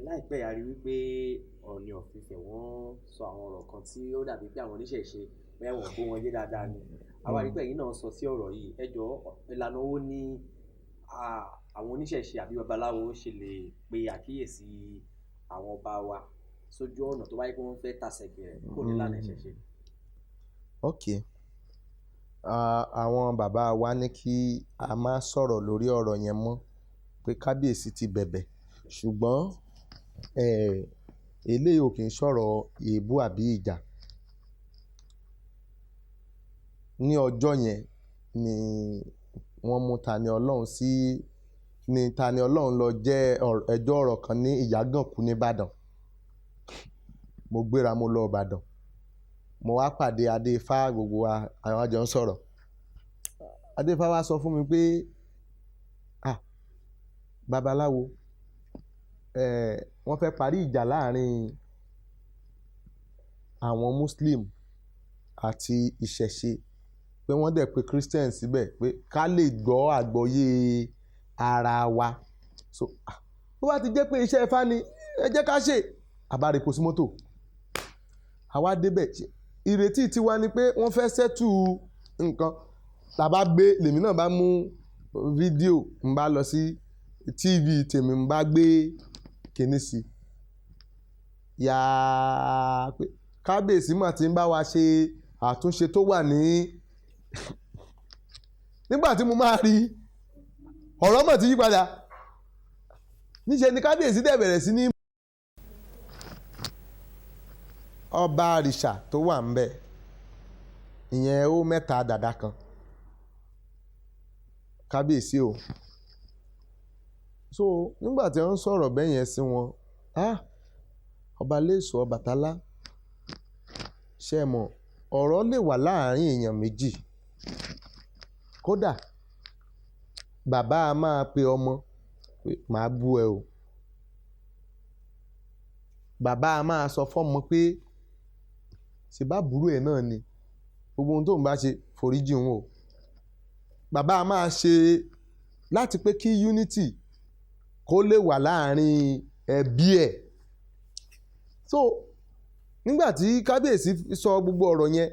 Láìpẹ́ yìí a rí wípé Ọọ̀ni of Ifẹ̀ wọ́n sọ àwọn ọ̀rọ̀ kan tí ó dàbí pé àwọn oníṣẹ̀ṣe bóyá wọn ò gbọ́ wọn yé dáadáa ni. Àwa rí pé ẹ̀yin náà sọ sí ọ̀rọ̀ yìí. Ẹ jọ̀ọ́, ìlànà wo ni àwọn oníṣẹ̀ṣe àbí babaláwo ṣe lè pe àkíyèsí àwọn ọba wa sójú ọ̀nà tó bá yẹ kí wọ́n fẹ́ tasẹ̀ gẹ̀rẹ̀ kó nílànà ìṣẹ̀ṣe? Ok. Àwọn bàbá wa ní kí a má sọ̀rọ̀ lórí ọ̀rọ̀ yẹn mọ́, pé kábíyèsí ti bẹ̀bẹ̀. Ṣùgbọ́n eléyìí ò kí ń sọ̀rọ̀ èébú àbí ìjà. Ní ọjọ́ yẹn ni wọ́n mú Tani Olohun sí, ní Tani Olohun lọ jẹ́ ẹjọ́ ọ̀rọ̀ kan ní Ìyágànkú ní Ìbàdàn. Mo gbéra, mo lọ Ìbàdàn. Mo wá pàdé Adéfá, gbogbo wa, àwọn àjọ ń sọ̀rọ̀. Adéfá wá sọ fún mi pé, babaláwo, wọ́n fẹ́ parí ìjà láàrin àwọn Muslim àti ìṣẹ̀ṣe, pé wọ́n dẹ̀ pé Christian síbẹ̀ pé ká lè gbọ́ àgbọ́yé ara wa. So, bó bá ti jẹ́ pé iṣẹ́ Ifá ni, ẹ jẹ́ ká ṣe. A bá repo sí mọ́tò. Àwa débẹ̀. Ìrètí tiwa ni pé wọ́n fẹ́ settle nǹkan. La bá gbé, lèmi náà bá mú fídíò, ń bá lọ sí TV tèmi, ń bá gbé kíní sí. Yáa pé kábíyèsí mà ti ń bá wa ṣe àtúnṣe tó wà ní. Nígbà tí mo máa rí, ọ̀rọ̀ mọ̀ ti yí padà. Níṣe ni kábíyèsí dẹ̀ bẹ̀rẹ̀ sí ní. Ọba àrìṣà tó wà ńbẹ̀, ìyẹn ó mẹ́ta dàda kan. Kábíyèsí o. So nígbà tí wọ́n ń sọ̀rọ̀ bẹ́ẹ̀ yẹn sí wọn, ọba Léèsù Ọbàtálá, ṣé ẹ mọ̀, ọ̀rọ̀ lè wà láàrin èèyàn méjì. Kódà bàbá a máa pe ọmọ pé màá bú ẹ o. Bàbá a máa sọ fọ́mọ pé ṣe bá àbúrò ẹ náà ni, gbogbo ohun tó ń bá ṣe foríjì òun o. Bàbá a máa ṣe láti pé kí unity kó lè wà láàrin ẹbí ẹ̀. So nígbà tí kábíyèsí sọ gbogbo ọ̀rọ̀ yẹn,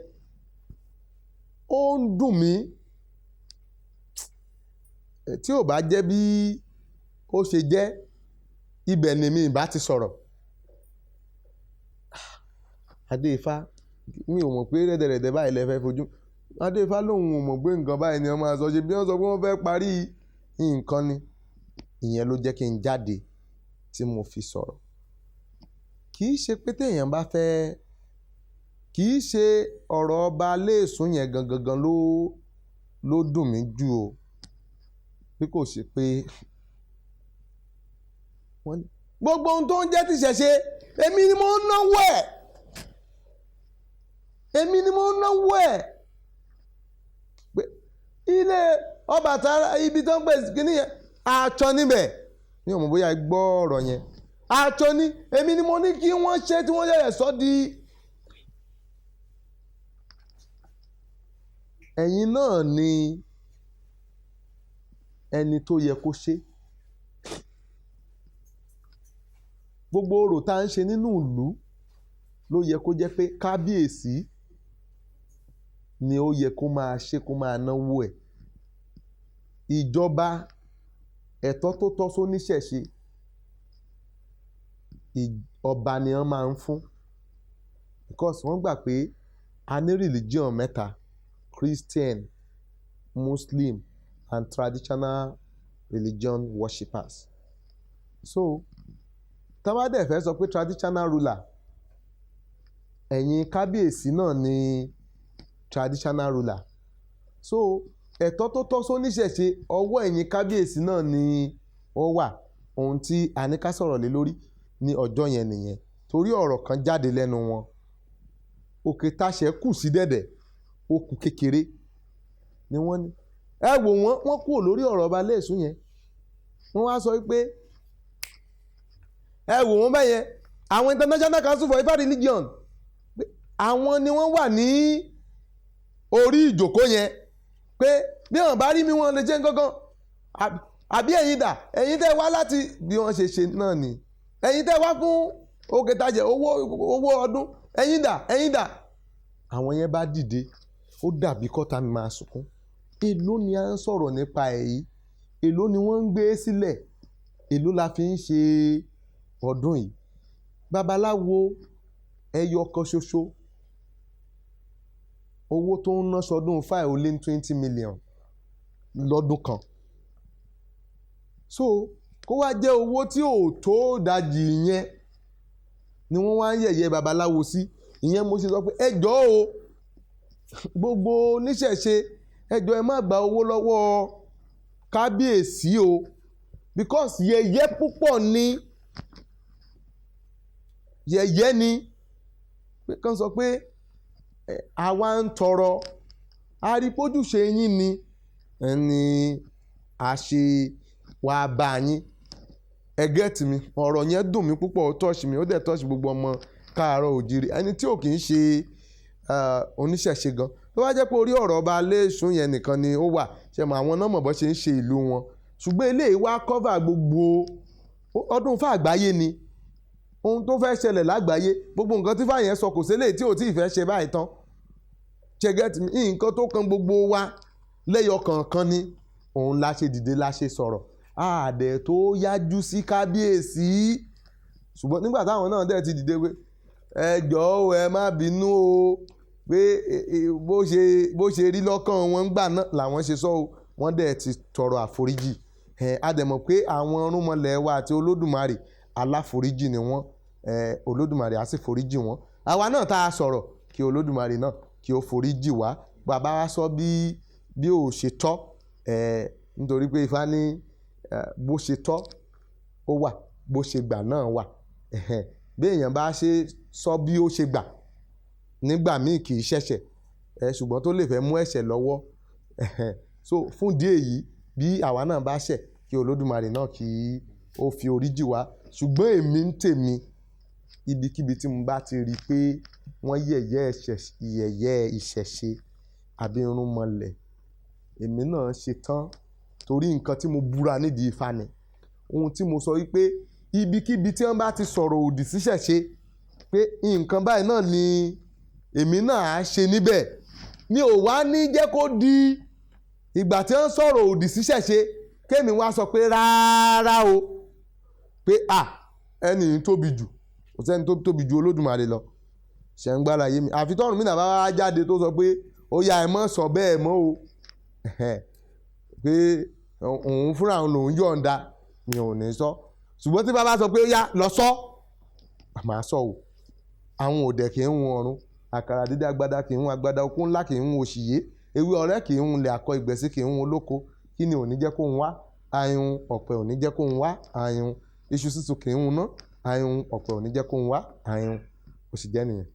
ó ń dùn mí. Tí ò bá jẹ́ bí ó ṣe jẹ́, ibẹ̀ ni mi ìbá ti sọ̀rọ̀. Adéfá, mi ò mọ̀ pé rẹ́dẹ̀rẹ́dẹ́ báyìí lẹ fẹ́ fojú. Adéfá lòun ò mọ̀ pé nǹkan báyìí ni wọ́n máa sọ ṣe bí wọ́n sọ pé wọ́n fẹ́ parí nǹkan ni. Ìyẹn ló jẹ́ kí n jáde tí mo fi sọ̀rọ̀. Kì í ṣe pé tí èèyàn bá fẹ́, kì í ṣe ọ̀rọ̀ ọba Léèsù yẹn gangan ló dùn mí jù o. Bí kò ṣe pé wọ́n ní gbogbo ohun tó ń jẹ́ ti ìṣẹ̀ṣe, èmi ni mò ń náwó ẹ̀. Èmi ni mò ń náwó ẹ̀. Pé ilé Ọbàtálá, ibi tó ń pè kíní yẹn, aṣọ níbẹ̀. Mi ò mọ̀ bóyá ẹ gbọ́ ọ̀rọ̀ yẹn. Aṣọ ni, èmi ni mo ní kí wọ́n ṣe tí wọ́n ṣẹ̀ṣẹ̀ sọ di. Ẹ̀yin náà ni ẹni tó yẹ kó ṣe. Gbogbo orò tá ń ṣe nínú ìlú ló yẹ kó jẹ́ pé kábíyèsí ni ó yẹ kó máa ṣe kó máa náwó ẹ̀. Ìjọba, ẹ̀tọ́ tó tọ́ sóníṣẹ̀ṣe, ọba ni wọ́n máa ń fún. Because wọ́n gbà pé a ní religion mẹ́ta, Christian, Muslim and traditional religion worshippers. So, tí wọ́n bá dẹ̀ fẹ́ sọ pé traditional ruler, ẹ̀yin kábíyèsí náà ni traditional ruler. So, ẹ̀tọ́ tó tọ́ sóníṣẹ̀ṣe, ọwọ́ ẹ̀yin kábíyèsí náà ni ó wà. Ohun tí a ní ká sọ̀rọ̀ lé lórí ní ọjọ́ yẹn nìyẹn. Torí ọ̀rọ̀ kan jáde lẹ́nu wọn. Òkè táṣẹ kù sí dẹ̀dẹ̀, ó kù kékeré ni wọ́n ní. Ẹ wò wọ́n, wọ́n kúrò lórí ọ̀rọ̀ ọba Léèsù yẹn. Wọ́n wá sọ wípé ẹ wò wọ́n bẹ́yẹn, àwọn International Council for Ifa Religion, pé àwọn ni wọ́n wà ní orí ìjókòó yẹn, pé bí wọ́n bá rí mi wọ́n lè jẹ́ nǹkan kan. Àbí ẹ̀yin dà, ẹ̀yin tẹ́ wá láti bí wọ́n ṣe ṣe náà ni. Ẹ̀yin tẹ́ wá fún òkè tajẹ̀ owó ọdún, ẹ̀yin dà, ẹ̀yin dà. Àwọn yẹn bá dìde, ó dàbí kọ́ta mi máa sunkún. Èló ni à ń sọ̀rọ̀ nípa èyí? Èló ni wọ́n ń gbé sílẹ̀? Èló la fi ń ṣe ọdún yìí? Babaláwo ẹyọ kan ṣoṣo, owó tó ń ná sọdún 5 ó lé ní 20 million lọ́dún kan. So kó wá jẹ́ owó tí ò tó ìdajì yẹn ni wọ́n wá ń yẹ̀yẹ́ babaláwo sí. Ìyẹn mo ṣe sọ pé ẹ jọ̀ọ́ o, gbogbo oníṣẹ̀ṣe, ẹ jọ̀ọ́ ẹ má gba owó lọ́wọ́ kábíyèsí o, because yẹ̀yẹ́ púpọ̀ ni, yẹ̀yẹ́ ni. Pé kán sọ pé àwa ń tọrọ, arípójúṣe yín ni ẹni a ṣe wá bá yín. Ẹ gẹ́tì mi, ọ̀rọ̀ yẹn dùn mí púpọ̀, ó tọ́ọ̀ṣì mi, ó dẹ̀ tọ́ọ̀ṣì gbogbo ọmọ káàárọ̀ òjìrì. Ẹni tí ò kì í ṣe oníṣẹ̀ṣe gan, tó bá jẹ́ pé orí ọ̀rọ̀ ọba Aléṣù yẹn nìkan ni ó wà, ṣe mọ̀ àwọn náà mọ̀ bó ṣe ń ṣe ìlú wọn. Ṣùgbọ́n eléyìí wá cover gbogbo ọdún Ifá àgbáyé ni. Ohun tó fẹ́ ṣẹlẹ̀ lágbàáyé, gbogbo nǹkan tí Ifá yẹn sọ kò sí eléyìí tí ò tí ì fẹ́ ṣe báyìí tán. Ṣé gẹ́tì mi, nǹkan tó kan gbogbo wa lẹ́yọ kọ̀ọ̀kan ni, òun la ṣe dìde la ṣe sọ̀rọ̀. Àdẹ̀ tó yájú sí kábíyèsí. Ṣùgbọ́n nígbà táwọn náà dẹ̀ ti dìde pé ẹ jọ̀ọ́ o, ẹ má bínú o, pé bó ṣe rí lọ́kàn wọn gbà náà làwọn ṣe sọ o, wọ́n dẹ̀ ti tọrọ àforíjì. A dẹ̀ mọ̀ pé àwọn irúnmọlẹ̀ wa àti Olódùmarè aláforíjì ni wọ́n. Olódùmarè á sì foríjì wọ́n. Àwa náà tá a sọ̀rọ̀ kí Olódùmarè náà kí ó foríjì wá. Bàbá wa sọ bí ó ṣe tọ́, nítorí pé Ifá ní bó ṣe tọ́ ó wà, bó ṣe gbà náà wà. Bí èèyàn bá ṣe sọ bí ó ṣe gbà nígbà míì kì í ṣẹ̀ṣẹ̀, ṣùgbọ́n tó lè fẹ́ mú ẹ̀ṣẹ̀ lọ́wọ́. So fún ìdí èyí, bí àwa náà bá ṣẹ̀ kí Olódùmarè náà kí ó fi oríjì wá. Ṣùgbọ́n èmi ń tèmi, ibikíbi tí mo bá ti rí pé wọ́n yẹ̀yẹ́ ìṣẹ̀ṣe àbí irúnmọlẹ̀, èmi náà ṣe tán, torí nǹkan tí mo búra nídìí Ifá ni. Ohun tí mo sọ wípé ibikíbi tí wọ́n bá ti sọ̀rọ̀ òdì sí ìṣẹ̀ṣe pé nǹkan báyìí náà ni èmi náà á ṣe níbẹ̀. Mi ò wá ní jẹ́ kó di ìgbà tí wọ́n sọ̀rọ̀ òdì sí ìṣẹ̀ṣe kémi wá sọ pé rárá o, pé à ẹni yìí tóbi jù, kò sẹ́ni tó tóbi ju Olódùmarè lọ. Ṣé ń gbára yé mi? Àfi tọ́run mi náà bá wá jáde tó sọ pé ó yá ẹ mọ́ sọ bẹ́ẹ̀ mọ́ o, pé òun fúnra òun lòún yọ̀ǹda, mi ò ní sọ. Ṣùgbọ́n tí bàbá sọ pé ó yá lọ sọ, màá sọ o. Àwọn òdẹ kì í hun ọ̀run, àkàrà dídá agbada kì í hun agbada, okun ńlá kì í hun òṣìyé, ewé ọ̀rẹ́ kì í hun ilẹ̀ akọ, ìgbẹ̀sí kì í hun olóko. Kí ni ò ní jẹ́ kó hun wá? Àìhun ọ̀pẹ ò ní jẹ́ kó hun wá, àìhun iṣu sísun kì í hun ná, àìhun ọ̀pẹ ò ní jẹ́ kó hun wá, àìhun. Ó sì jẹ́ nìyẹn.